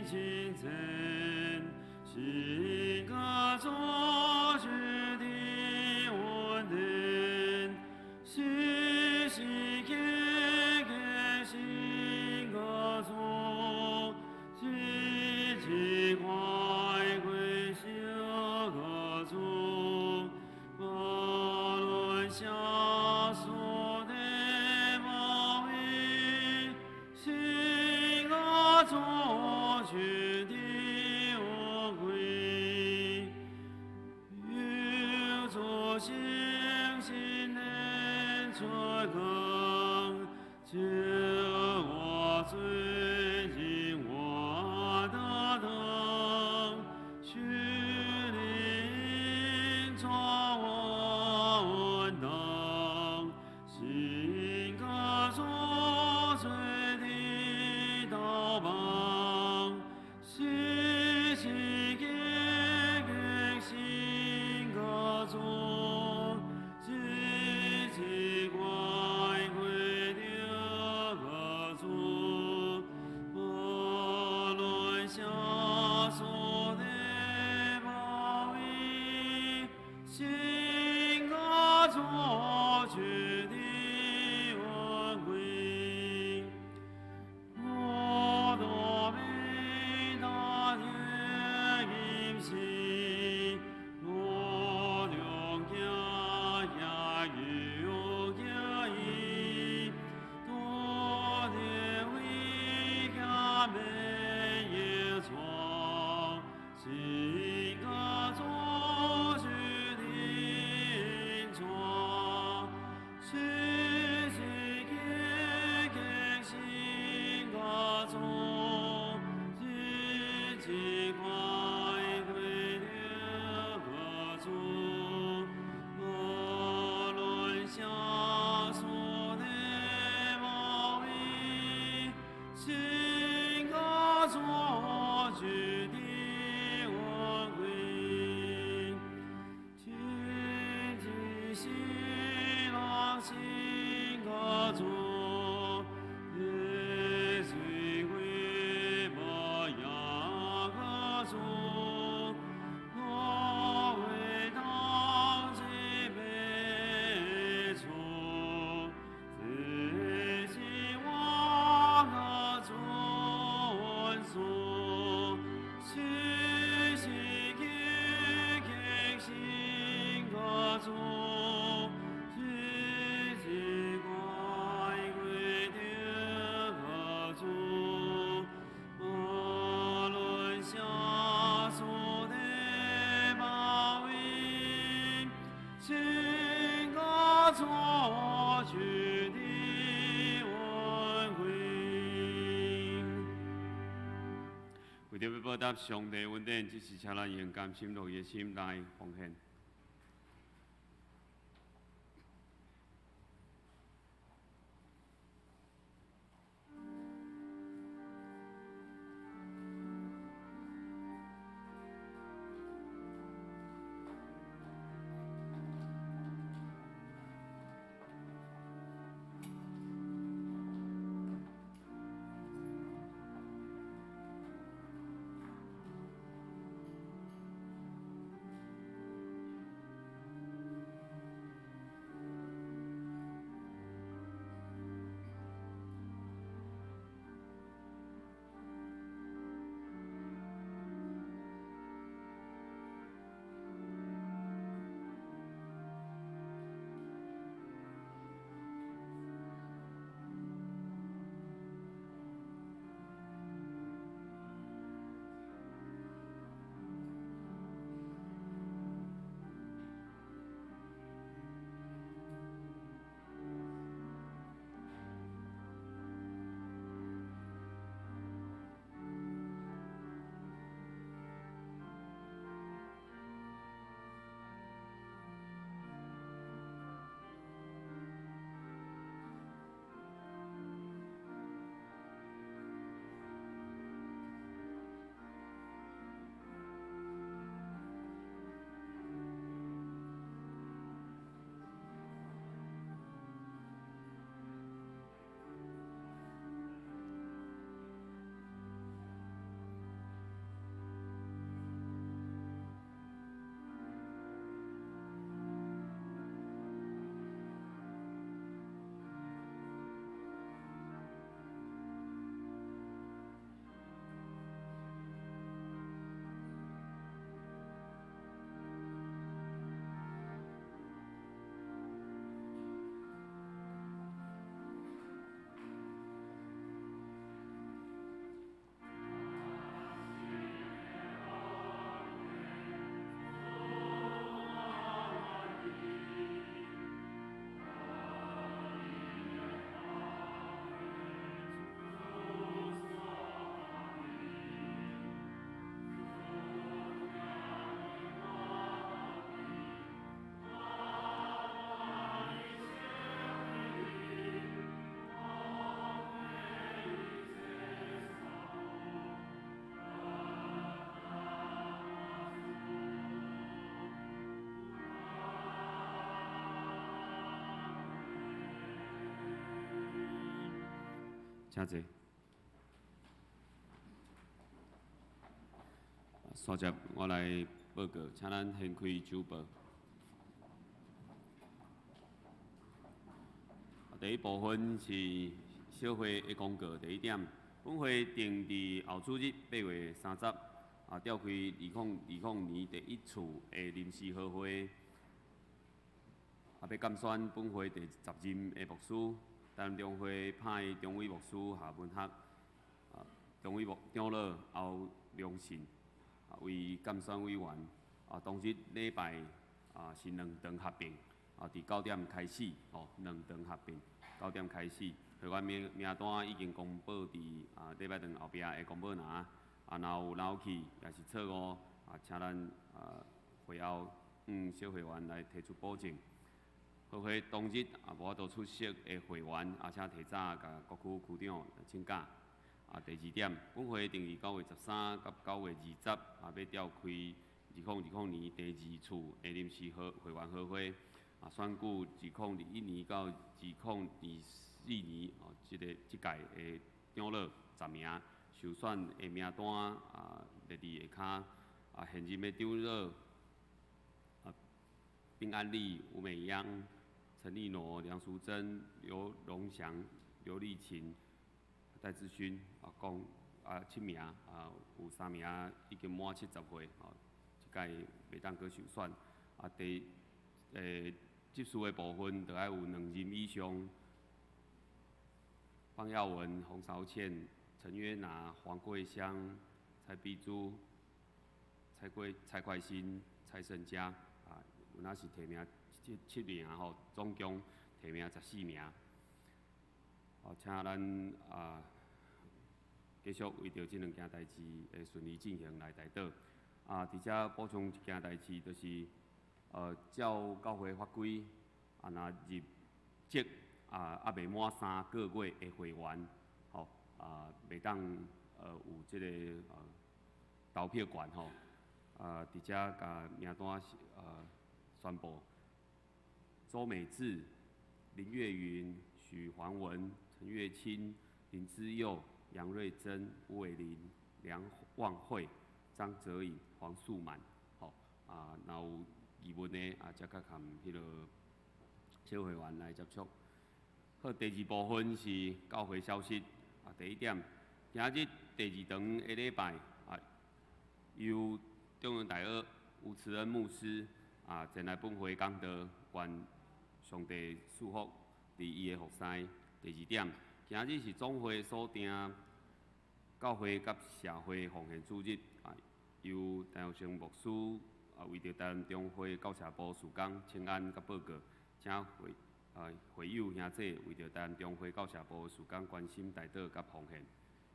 情前，信靠主主的恩典，時時刻刻信靠主，日日快快相靠主，無論啥事的包圍，信靠主主的恩惠，有主信心能出光，救我罪人我得燈，主靈作我恩燈，信靠主主的道旁，時時刻刻信靠主，日日快快著靠主，無論啥事的包圍，信靠主主的恩惠，我都被大天應許，路中行行又行伊，多的為家免也錯，信靠主主的恩賜，時時刻刻信靠主，日日快快著靠主，無論啥事的包圍，信靠主主的恩惠，天之喜樂信靠主，耶穌為無也靠主，我為當之別處，這是我的主恩所，時時刻刻信靠主，日日快快著靠主，無論啥事的包圍，信靠主主的恩惠。為著欲報答上帝恩典，這時請咱用甘心樂意的心來奉獻。請坐。首接我來報告，請咱掀開週報。第一部分是小會的公告。第一點，本會定佇後主日8月30，召開2020年第一次的臨時合會，欲監選本會第十任的牧師。台南中會派中委牧師夏文學，中委牧長老歐良信為監選委員。當日禮拜是兩堂合併，佇9點開始，吼，兩堂合併，九點開始。會員名單已經公布佇禮拜堂後壁的公布欄。若有漏去，抑是錯誤，請咱會後小會員來提出補正。合會當日無法度出席的會員，請提早共各區區長請假。第二點，本會定佇9月13佮9月20，欲召開2020年第二次的臨時會員合會，選舉2021年到2024年哦，這屆的長老10名，受選的名單列佇下跤。現任的長老丁安利、吳美央、陳立諾、梁淑珍、劉榮祥、劉麗琴、戴志勳，共七名，有三名已經滿70歲，這屆袂當閣受選。第執事的部分，著愛有兩任以上，方耀文、洪韶倩、陳約拿、黃桂香、蔡碧珠、蔡快新、蔡勝佳。有若是提名七名吼，總共提名14名。請咱繼續為著這兩件代誌的順利進行來代禱。佇遮補充一件代誌，就是照教會法規，若入職猶未滿3個月的會員，吼，袂當有這个投票權吼。佇遮共名單宣布：周美智、林月雲、許黃文、陳月清、林之佑、楊瑞珍、吳偉林、梁望慧、張哲穎、黃素滿。吼，若有疑問的，才較含彼个小會員來接觸。好，第二部分是教會消息。第一點，今日第二堂的禮拜，由中央大學吳慈恩牧師前來本會講道，願上帝賜福佇伊的服侍。第二點，今日是總會所定教會佮社會奉獻主日，由陳耀成牧師為著台南中會教社部事工請安佮報告，請會友兄弟為著台南中會教社部事工關心代禱佮奉獻。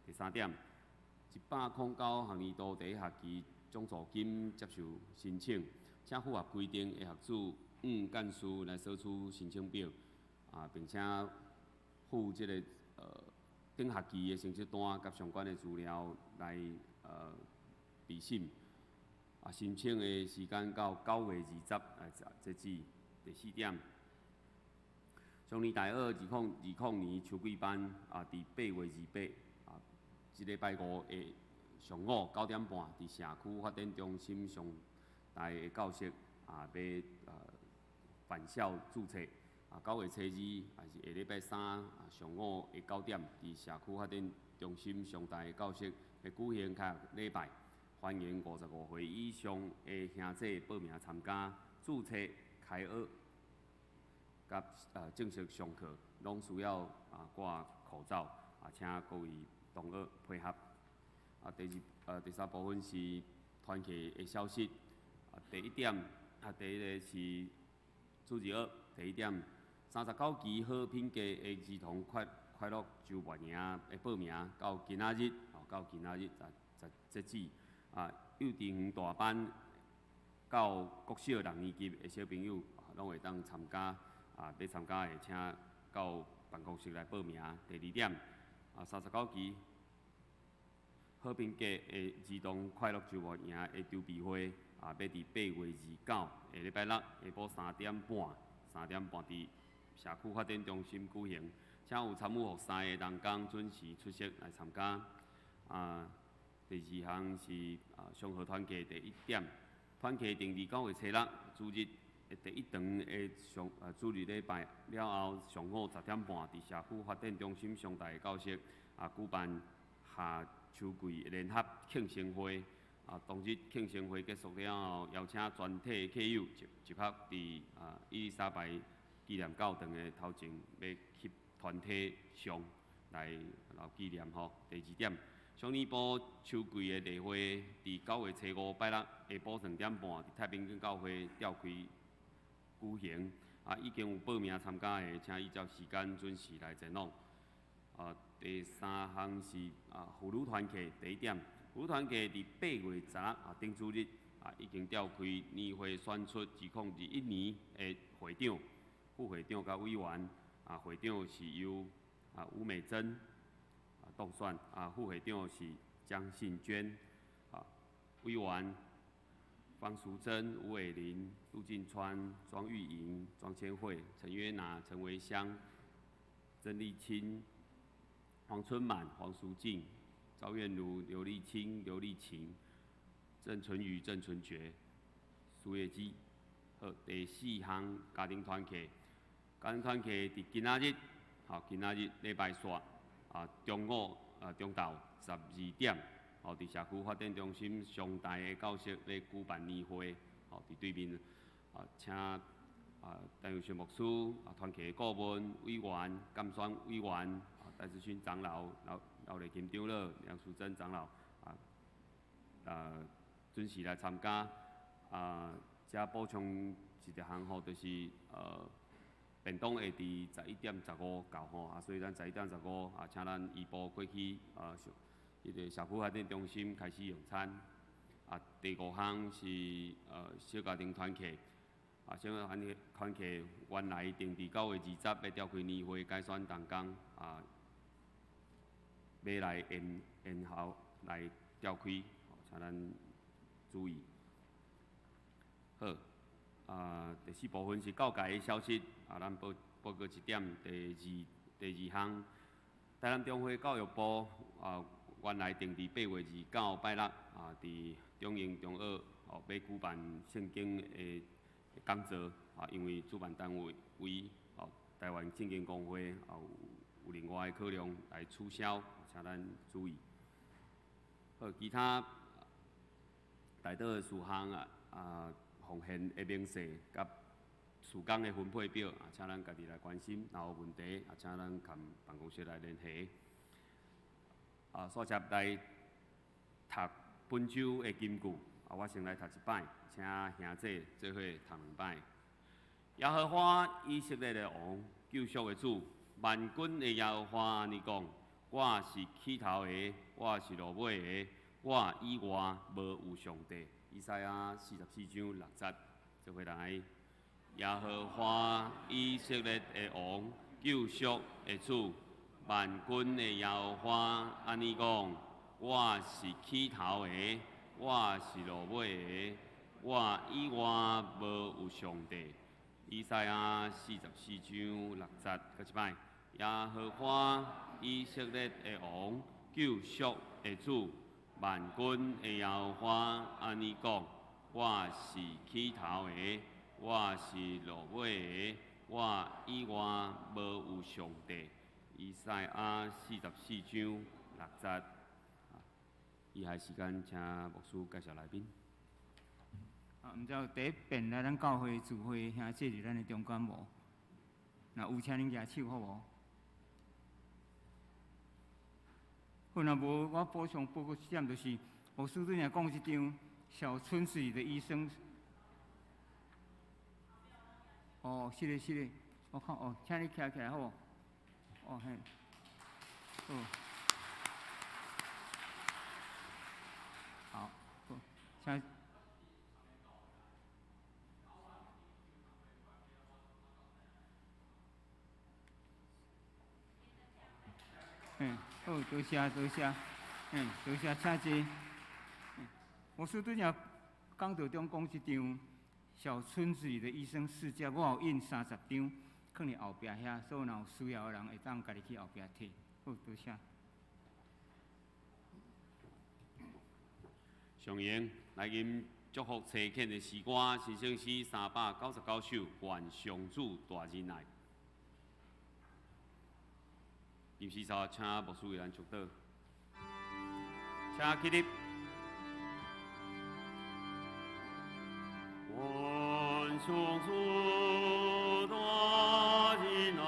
第三點，109學年度第一學期獎助金接受申請。請符合規定的學子向幹事來索取申請表，並且附這个頂學期的成績單佮相關的資料來備審。申請的時間到9月20來截止。第四點，松年大學2020年秋季班佇8月28，這禮拜五的上午9點半，佇社區發展中心上大的教室欲返校註冊。9月初二，也是下禮拜三上午的9點，佇社區發展中心上大的教室欲舉行開學禮拜，歡迎55歲以上的兄弟報名參加註冊、開學佮正式上課，攏需要掛口罩，請各位同學配合。第三部分是團契的消息。第一點，第一个是主日學。第一點，39期好品格的兒童快樂週末營的報名到今仔日，到今仔日才截止。幼稚園大班到國小六年級的小朋友，攏會當參加。欲參加的，請到辦公室來報名。第二點，39期好品格的兒童快樂週末營的籌備會，欲佇8月29下禮拜六下晡3點半，3點半佇社區發展中心舉行，請有參與服侍的同工準時出席來參加。第二項是祥和團契第一點，團契定佇9月初6主日第一堂的上主日禮拜了後，上午10點半，佇社區發展中心上大教室舉辦夏秋季聯合慶生會。當日慶生會結束了後，邀請全體客友集合佇伊麗莎白紀念教堂的頭前，欲翕團體相來留紀念吼。第二點，少年部秋季的例會，佇9月初5拜六下晡2點半，佇太平間教會召開舉行。已經有報名參加的，請依照時間準時來前往。第三項是婦女團契第一點。婦女團契佇8月16頂主日已經召開年會選出2021年的會長、副會長佮委員。會長是由吳美珍當選，副會長是江信娟。委員方淑珍、吳偉林、陸進川、莊玉瑩、莊千惠、陳約拿、陳維香、曾麗清、黃春滿、黃淑靜、趙燕如、劉麗清、劉麗琴、鄭純宇、鄭純覺、蘇月基。好，第四項家庭團契，家庭團契佇今仔日，吼，今仔日禮拜四中午中晝12點，吼，佇社區發展中心上大的教室咧舉辦年會，吼，佇對面請陳友學牧師、團契的顧問委員、監選委員、戴志勳長老、劉麗琴長老、梁淑珍長老準時來參加。遮補充一項吼，就是便當會佇11點15到吼，所以咱11點15請咱移步過去彼个社區發展中心開始用餐。第五項是小家庭團契，小家庭團契原來定佇9月20欲召開年會改選同工，欲來延後來召開，請咱注意。好，第四部分是教界的消息，咱報告一點。第二項，台南中會教育部原來定佇8月29拜六佇中營中學欲舉辦聖經的講座，因為主辦單位為台灣聖經公會有另外的考量來取消，請咱注意。好，其他代禱的事項奉獻的明細佮事工的分配表請咱家己來關心，若有問題請咱共辦公室來聯繫。煞接來讀本週的金句，我先來讀一擺，請兄弟做伙讀兩擺。耶和華以色列的王，救贖的主，萬軍的耶和華按呢講：我是起頭的，我是落尾的，我以外無有上帝。以賽亞44章6節，做伙來。耶和華以色列的王，救贖的主，萬軍的耶和華按呢講：我是起頭的，我是落尾的，我以外無有上帝。以賽亞44章6節，閣一擺。耶和華以色列的王，救贖的主，萬軍的耶和華按呢講：我是起頭的，我是落尾的，我以外無有上帝。以賽亞44章6節。以下時間，請牧師介紹來賓。毋知有第一遍來咱教會聚會兄弟佇咱的中間無？若有，請恁舉手好無？好，若無，我補充報告一點，就是牧師拄才講這張小村子裡的醫生。哦，是的，是的，我看哦，請你徛起來好無？哦嘿，好，好，好，請。好，多謝，多謝，多謝，請坐。牧師拄才講道中講這張小村子裡的醫生世家，我有印30張，囥佇後壁遐，所以若有需要的人會當家己去後壁提。好，多謝。上英來吟祝福差遣的詩歌，新生詩399首，願上主大仁愛。臨時就請牧師為咱祝禱，請起立。願上主大仁愛，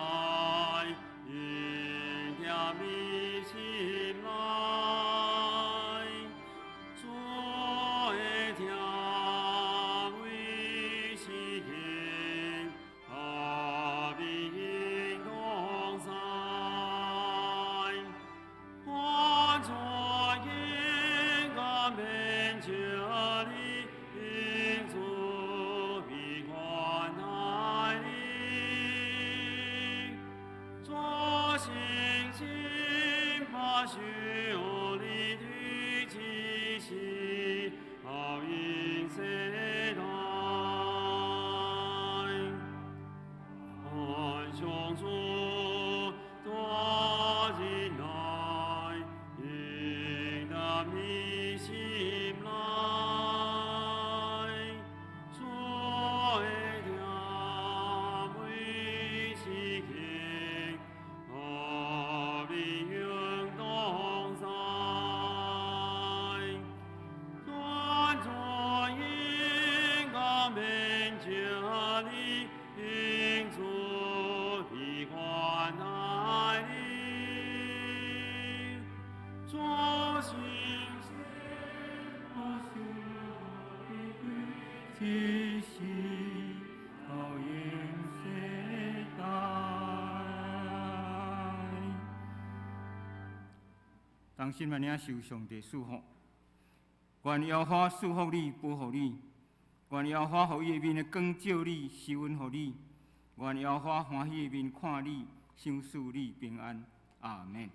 恩疼你心內，主的疼為世間，合美永同在，願主恩感免着你，因主必關愛你，主信心把守你的氣息，好永世代。願上主大仁愛，應答你心內，主的疼為世間，合美永同在。願主恩感免着你，因主必關愛你，主信心把守你的氣息，到永世代。同心來領受上帝賜福，願耶和華賜福你，保護你；願耶和華予伊的面的光照你，施恩予你；願耶和華歡喜的面看你，賞賜你平安。阿們。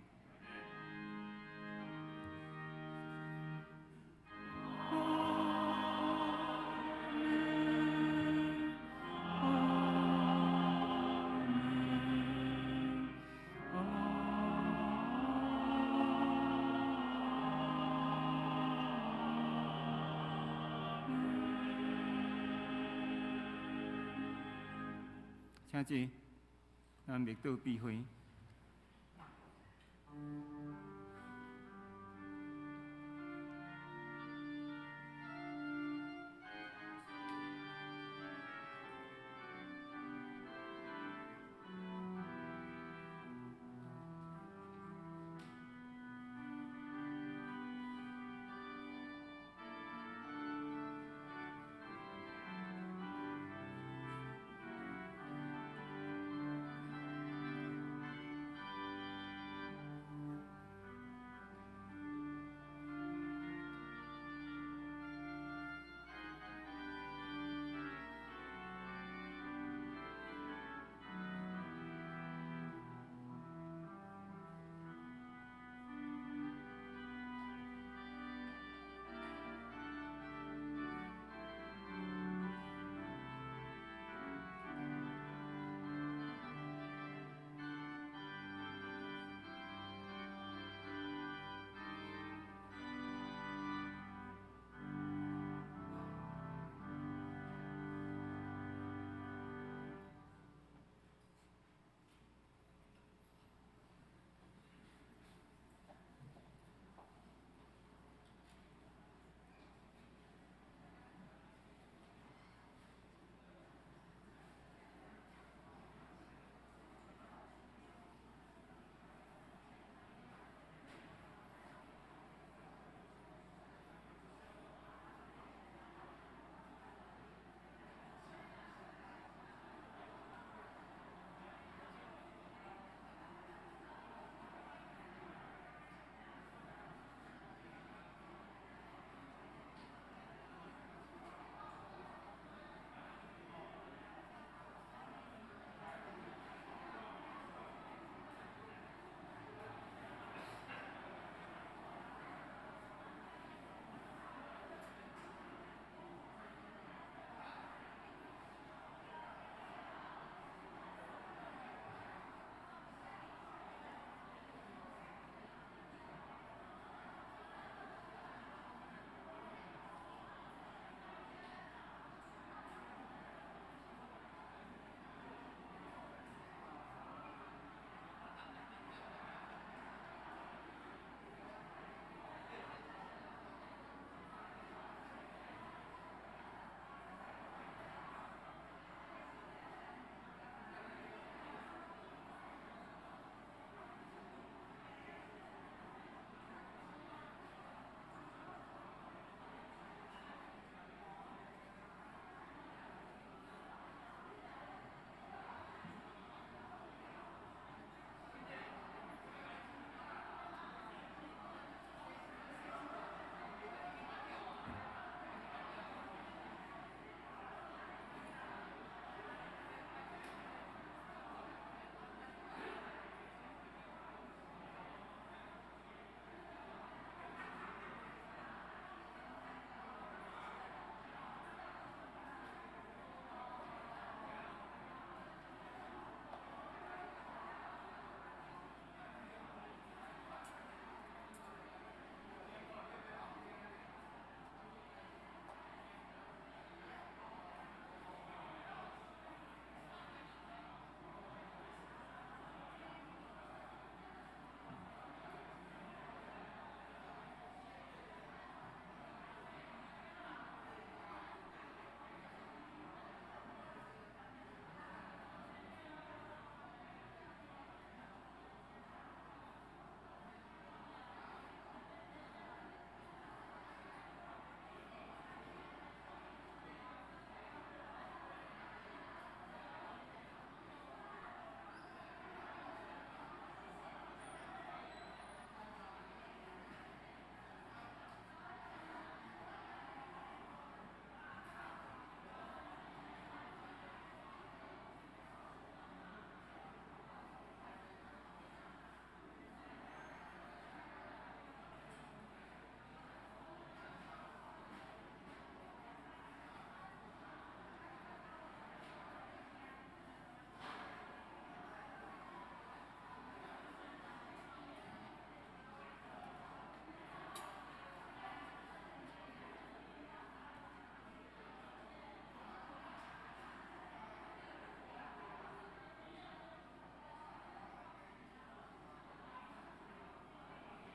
請坐，咱默禱閉會。